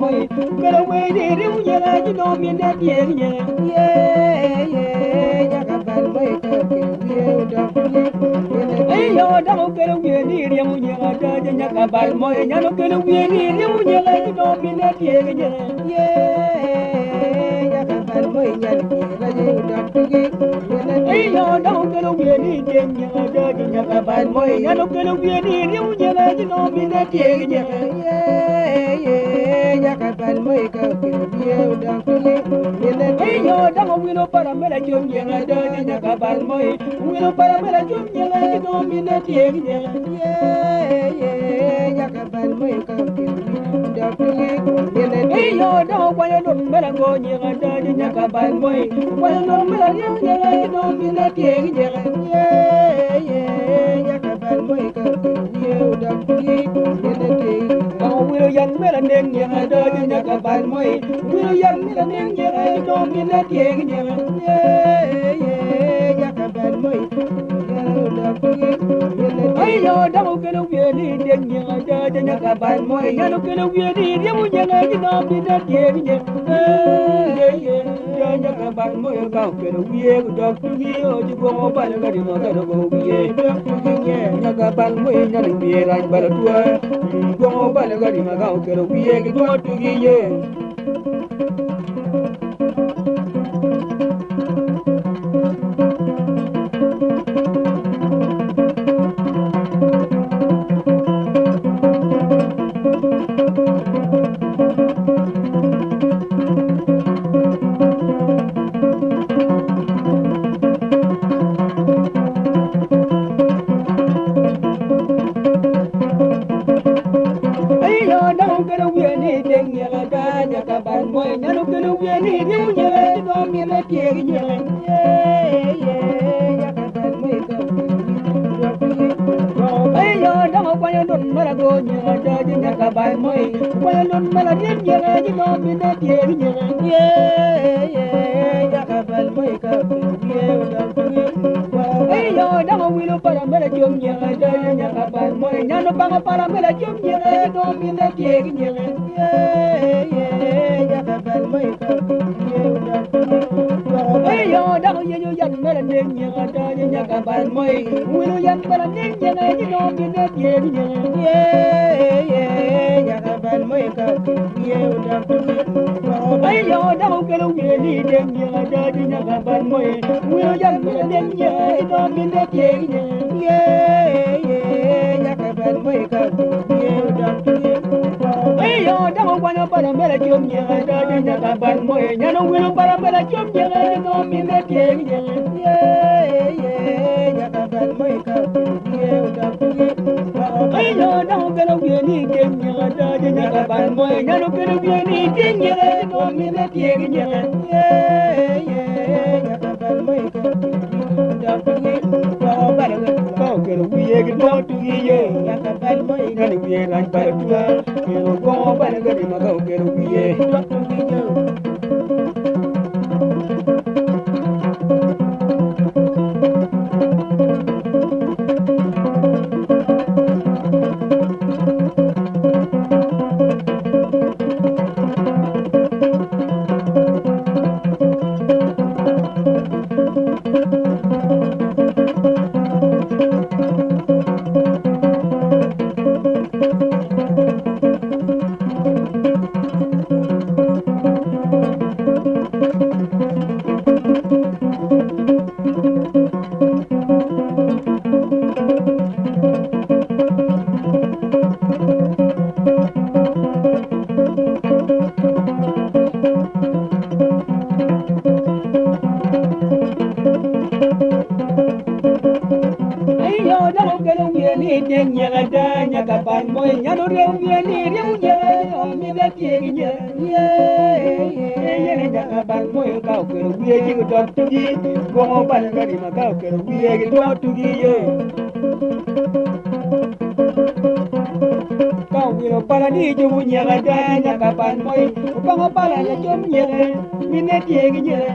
moi kelo wiye ni ryemo nyeke ci nongo minne tye ki nyeke. Iyo dako kelo wiye ni ryemo nyeke ada ci nyaka bal moi nyano kelo wiye ni ryemo nyeke ci nongo minne tye ki nyeke. Iyo dako kelo wiye ni tye nyeke ada ci nyaka bal moi nyano kelo wiye ni ryemo nyeke ci nongo minne tye ki nyeke. Iyo dako wilo pala mela cum nyeke ada ci nyaka bal moi wilo pala mela cum nyeke ci nongo minne tye ki nyeke. Iyo dako kwanyo lut mela go nyeke ada ci nyaka bal moi kwanyo lut mela ryemo nyeke ci nongo minne tye ki nyeke. Dako wilo yan mela nek nyeke ada ci nyaka bal moi wilo yan mela nek nyeke ci nongo minne tye ki nyeke. Iyo dako kelo wiye ni dek nyeke ada ci nyaka bal moi nyano kelo wiye ni ryemo nyeke ci nongo minne tye ki nyeke. Nyaka bal moi ka okelo wiye odok tugi o ci gwoko balo ka di ma ka dogo wiye nyaka bal moi nyano wiye rac balo tua gwoko balo ka di ma ka okelo wiye ki dwoko tugi ye. Iyo dako kelo wiye ni dek nyeke ada nyaka bal moi nyano kelo wiye ni ryemo nyeke ci nongo minne tye ki nyeke. Iyo dako kwanyo lut mela go nyeke ada ci nyaka bal moi kwanyo lut mela ryem nyeke ci nongo minne tye ki nyeke. Iyo dako wilo pala mela cum nyeke ada ci nyaka bal moi nyano pango pala mela cum nyeke ci nongo minne tye ki nyeke. Iyo dako yenyo yan mela nek nyeke ada ci nyaka bal moi wilo yan mela nek nyeke ci nongo minne tye ki nyeke. Iyo dako kelo wiye ni dek nyeke ada ci nyaka bal moi wilo yan mela nek nyeke ci nongo minne tye ki nyeke. Iyo dako kwanyo pala mela cum nyeke ada ci nyaka bal moi nyano wilo pala mela cum nyeke ci nongo minne tye ki nyeke. Iyo dako kelo wiye ni dek nyeke ada ci nyaka bal moi nyano kelo wiye ni dek nyeke ci nongo minne tye ki nyeke. Ka okelo wiye ki dwoko tugi ye nyano wiye rac balo tua gwoko balo ka di ma ka okelo wiye. Iyo dako kelo wiye ni dek nyeke ada nyaka bal moi nyano ryemo wiye ni ryemo nyeke ci nongo minne tye ki nyeke. Yene nyaka bal moi ka okelo wiye ci gudok tugi gwoko balo ka di ma ka okelo wiye ki dwoko tugi ye. Ka owilo pala ni cubo nyeke ada nyaka bal moi opango pala ni cum nyeke minne tye ki nyeke.